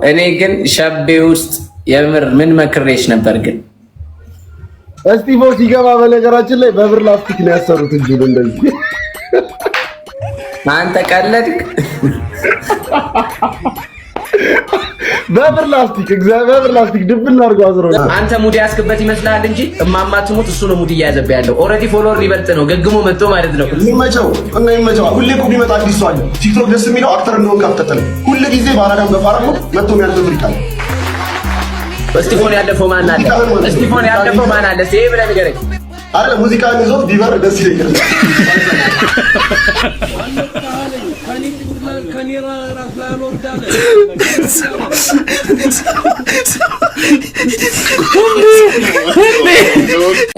እኔ ግን ሸቤ ውስጥ የምር ምን መክሬሽ ነበር ግን እስጢፎ ሲገባ በነገራችን ላይ በብር ላስቲክ ነው ያሰሩት እጁን እንደዚህ። አንተ ቀለድክ። በብር ላስቲክ፣ እግዚአብሔር በብር ላስቲክ ድብን አድርገው አስረው። አንተ mood ያስክበት ይመስልሃል እንጂ እማማ ትሙት እሱ ነው mood እየያዘብህ ያለው። Already follower ሊበልጥ ነው ገግሞ መጥቶ ማለት ነው። ይመቸው እና ይመቸው። ሁሌ እኮ ቢመጣ አዲስ ሰው አለ። ቲክቶክ ደስ የሚለው actor እንደሆንክ አፍጠጠለ። ሁሌ ጊዜ በአራዳም በፋራም መጥቶ የሚያልፍ ይቃል። እስጢፎን ያለፈው ማን አለ? እስጢፎን ያለፈው ማን አለ? እስኪ ይሄ ብለህ ንገረኝ። አረ ሙዚቃን ይዞት ቢበር ደስ ይለኛል።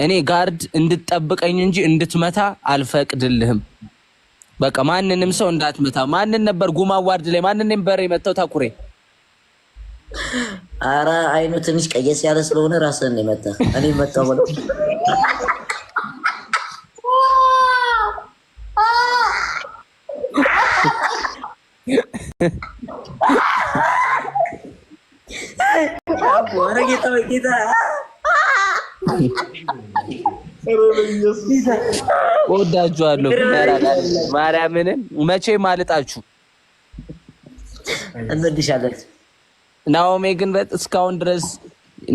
እኔ guard እንድትጠብቀኝ እንጂ እንድትመታ አልፈቅድልህም። በቃ ማንንም ሰው እንዳትመታ። ማንን ነበር ጉማ award ላይ ማንን ነበር የመታው? ታኩሬ አረ አይኑ ትንሽ ቀየስ ያለ ስለሆነ ራስህን ነው የመታህ። እኔ መጣሁ ብለው ኧረ ጌታ ወይ ጌታ እወዳችኋለሁ። ማርያምን መቼም አልጣችሁ። እንወድሻለን። ናኦሜ ግን እስካሁን ድረስ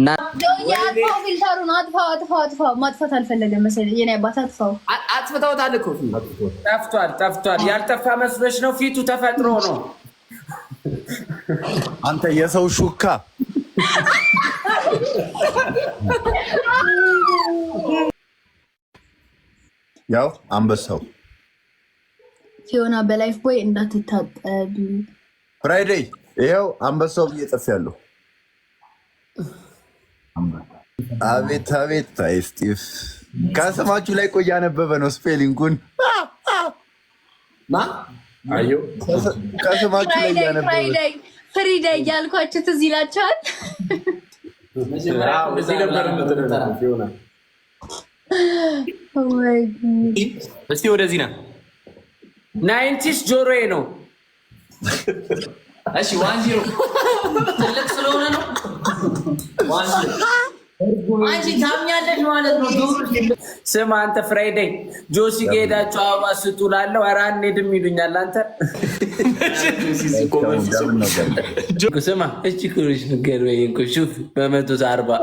አጥፋው፣ filter ኡን አጥፋው፣ አጥፋው፣ አጥፋው። ማጥፋት አልፈለገም መሰለኝ የኔ አባት። አጥፋው። አጥፍተውታል እኮ ጠፍቷል፣ ጠፍቷል። ያልጠፋ መስሎሽ ነው? ፊቱ ተፈጥሮ ነው። አንተ የሰው ሹካ ያው አንበሳው ፊዮና በላይፍ ቦይ እንዳትታጠቢ ፍራይዴይ ይኸው አንበሳው ብዬ ጽፌያለሁ። አቤት አቤት! አይ ስጢፍ ከስማችሁ ላይ ቆይ እያነበበ ነው spelling ኡን። ከስማችሁ ላይ እያነበበ ፍሪደይ እያልኳችሁ ትዝ ይላችኋል። እስቲ ወደዚህ ና። Nineties ጆሮዬ ነው። እሺ 1-0 ትልቅ ስለሆነ ነው። 1-0 አንቺ ታምኛለሽ ማለት ነው። ስማ አንተ ፍራይዴይ ጆሲ ጋ ሄዳችሁ አበባ ስጡ እላለሁ። ኧረ አንሄድም ይሉኛል። አንተ ስማ እቺ ክሮች ንገረኝ እኮ ሹፍ በ140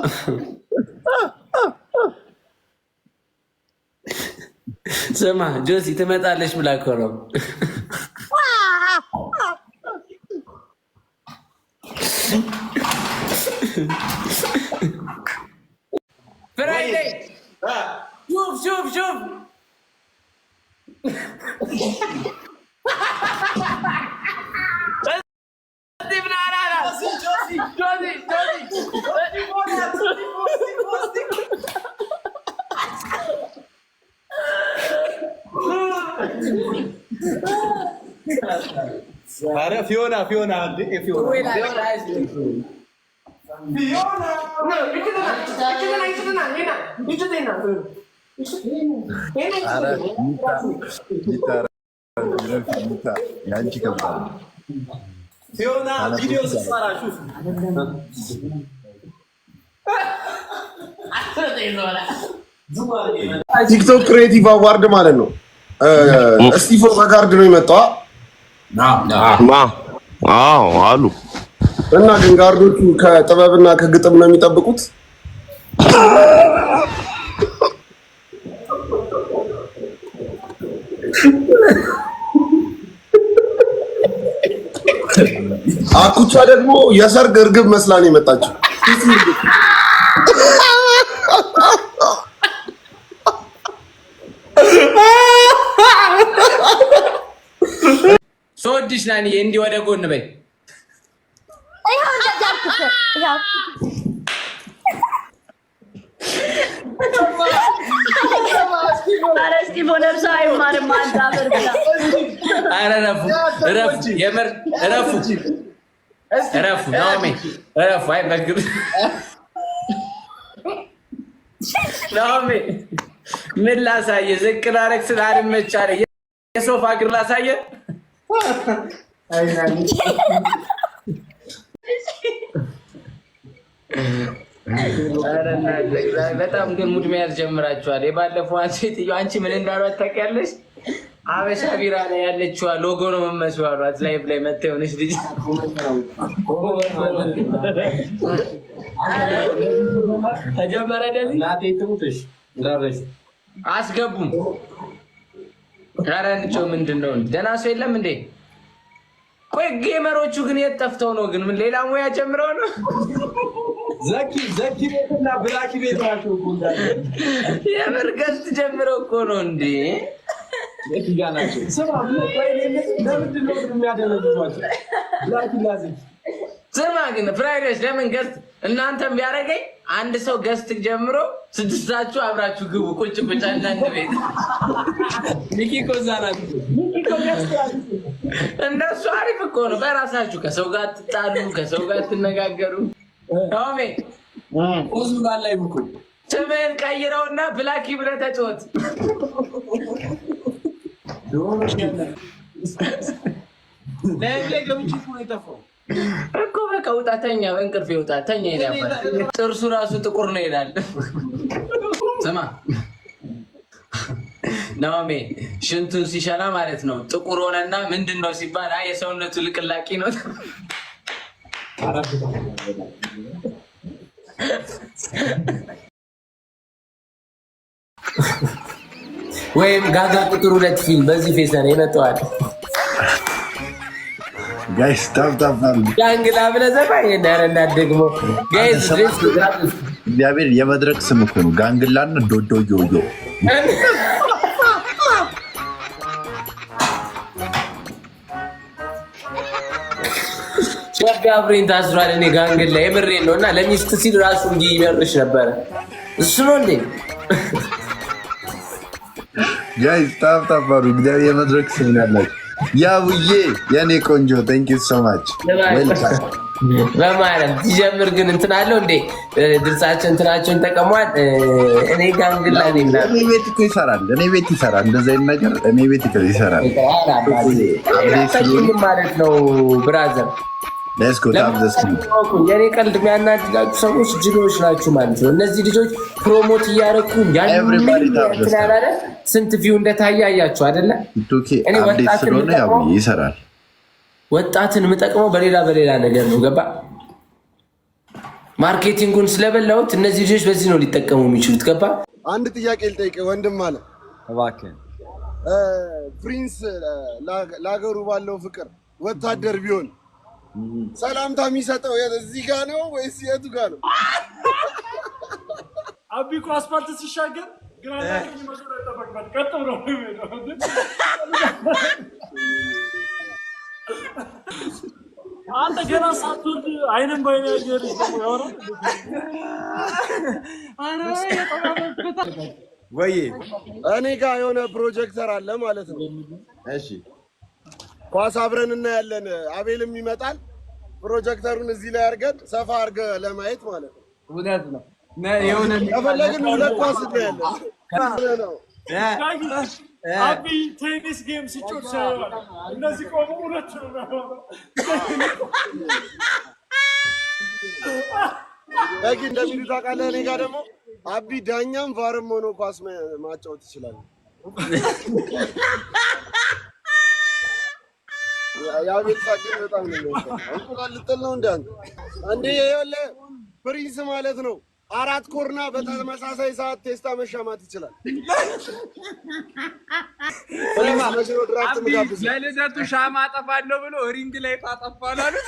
ስማ ጆሲ ትመጣለች ብላ እኮ ነው። ፍራይዴይ ሹፍ ሹፍ ሹፍ ኧረ ፊዮና ፊዮና ፊዮና የአንቺ ከባድ ነው። ፊዮና ቪዲዮ ስትሰራ ሹፍ ቲክቶክ creative award ማለት ነው። እስጢፎ በ guard ነው የመጣው አዎ አሉ እና ግን guard ኦቹ ከጥበብና ከግጥም ነው የሚጠብቁት። አኩቻ ደግሞ የሰርግ እርግብ መስላ ነው የመጣችው። ስወድሽ ናንዬ እንዲህ ወደ ጎን በይ። ይኸው እንደዚህ አልኩት። ይኸው ኧረ እስጢፎ ነፍሱ አይማርም። አንተ አፈር ብላ። ኧረ እረፉ እረፉ፣ የምር እረፉ እረፉ። ናኦሚ እረፉ። አይ በግብ ናኦሚ ምን ላሳየ? ዝቅ ላደርግ ስል አልመች አለ። የሶፋ እግር ላሳየ? ኧረ እናንተ በጣም ግን mood መያዝ ጀምራችኋል። የባለፈው ሴትዮ አንቺ ምን እንዳሏት ታውቂያለሽ? አበሻ ቢራ ላይ ያለችዋ ሎጎ ነው የምመስለው አሏት። Live ላይ መታ የሆነች ልጅ ተጀመረ እንደዚህ እናቴ ትሙትሽ እንዳረሽ አስገቡም። ኧረ እንጮህ ምንድን ነው? ደህና ሰው የለም እንዴ? ቆይ gamer ኦቹ ግን የት ጠፍተው ነው? ግን ምን ሌላ ሙያ ጀምረው ነው? ዘኪ ዘኪ ቤትና ብላኪ ቤት ናቸው እኮ እንዳለ። የምር guest ጀምረው እኮ ነው እንዴ? የት ጋ ናቸው? ስማ ቆይ እኔ ለምንድን ነው የሚያደነዝዟቸው? ብላኪ እና ዘኪ። ስማ ግን ፍራይዴስ ለምን guest እናንተም ቢያደርገኝ አንድ ሰው guest ጀምሮ ስድስታችሁ አብራችሁ ግቡ፣ ቁጭ ቁጭ አንዳንድ ቤት። ሚኪ እኮ እዛ ናት። እንደሱ አሪፍ እኮ ነው። በራሳችሁ ከሰው ጋር ትጣሉ፣ ከሰው ጋር ትነጋገሩ። ቶሜ ቁዝ ብሏል ላይ እኮ። ስምህን ቀይረውና ብላኪ ብለህ ተጫወት። ላይ ገብቼ እኮ ነው የጠፋው። እኮ በቃ ውጣ፣ ተኛ፣ በእንቅልፍ ይውጣ፣ ተኛ ይላል። ጥርሱ ራሱ ጥቁር ነው ይላል። ስማ ናኦሜ ሽንቱን ሲሸና ማለት ነው ጥቁር ሆነና ምንድን ነው ሲባል አይ የሰውነቱ ልቅላቂ ነው። ወይም ጋጋ ቁጥር 2 ፊልም በዚህ face ነው ይመጣዋል። Guys, tap tap አድርጉ። ዳንግላ ብለህ ዘፋኝ እንዳረ እንዳትደግሞ guys። እግዚአብሔር የመድረክ ስም እኮ ነው። ጋንግላና ዶዶ ዮዮ። ሸቢ አብሬን ታስሯል። እኔ ጋንግላ የምሬን ነው። እና ለሚስት ሲል ራሱ እንዲህ ይመርሽ ነበረ። እሱ ነው እንዴ? Guys, tap tap አድርጉ። እግዚአብሔር የመድረክ ስም ነው ያላችሁ። ያቡዬ የኔ ቆንጆ thank you so much, welcome። በማለት ሲጀምር ግን እንትን አለው እንዴ? ድምጻቸው እንትናቸውን ተቀሟል። እኔ ጋንግላ ነኝ ምናምን። እኔ ቤት እኮ ይሰራል። እኔ ቤት ይሰራል። እንደዚህ አይነት ነገር እኔ ቤት ይሰራል። አታውቂኝም ማለት ነው brother። Let's go, tap the screen. የኔ ቀልድ የሚያናድዳችሁ ሰዎች ጅሎች ናችሁ ማለት ነው። እነዚህ ልጆች promote እያደረኩ Everybody tap the እንትን ያላለ ስንት view እንደታየ አያችሁ አይደለ? ቲክቶክ እኔ update ወጣትን ስለሆነ የምጠቅመው ያቡዬ ይሰራል። ወጣትን የምጠቅመው በሌላ በሌላ ነገር ነው። ገባ? Marketing ኡን ስለበላሁት እነዚህ ልጆች በዚህ ነው ሊጠቀሙ የሚችሉት። ገባ? አንድ ጥያቄ ልጠይቅህ ወንድም አለ። እባክህን። ፕሪንስ ለሀገሩ ባለው ፍቅር ወታደር ቢሆን ሰላምታ የሚሰጠው እዚህ ጋ ነው ወይስ የቱ ጋ ነው? አቢ እኮ አስፋልት ሲሻገር ግራና ቀኝ መዞር አይጠበቅበት፣ ቀጥ ብሎ ነው የሚሄደው። አንተ ገና ሳትወርድ አይንም በአይን ያየ ልጅ ደግሞ ያወራል። ወይ እኔ ጋ የሆነ ፕሮጀክተር አለ ማለት ነው። እሺ። ኳስ አብረን እናያለን። አቤልም ይመጣል። ፕሮጀክተሩን እዚህ ላይ አድርገን ሰፋ አድርገህ ለማየት ማለት ነው። እውነት ነው። የሆነ ከፈለግን ሁለት ኳስ እናያለን ነው። አቢ ቴኒስ game ሲጮት ሲያየዋል። እነዚህ ቆሙ ሁለቱ ነው የሚያወራው። በጊ እንደሚሉ ታውቃለህ። እኔ ጋር ደግሞ አቢ ዳኛም VAR ም ሆኖ ኳስ ማጫወት ይችላል። የአቤል ሳቅ ግን በጣም ነው የሚያስቀው። እንቁላል ልጥል ነው እንደ አንተ እንዴ? ይኸውልህ ፕሪንስ ማለት ነው አራት ኮርና በተመሳሳይ ሰዓት ቴስታ መሻማት ይችላል። ፕሪንስ መቼ ነው ድራፍት የምጋብዝህ? ለልደቱ ሻማ አጠፋለሁ ብሎ ring light አጠፋለሁ አሉት።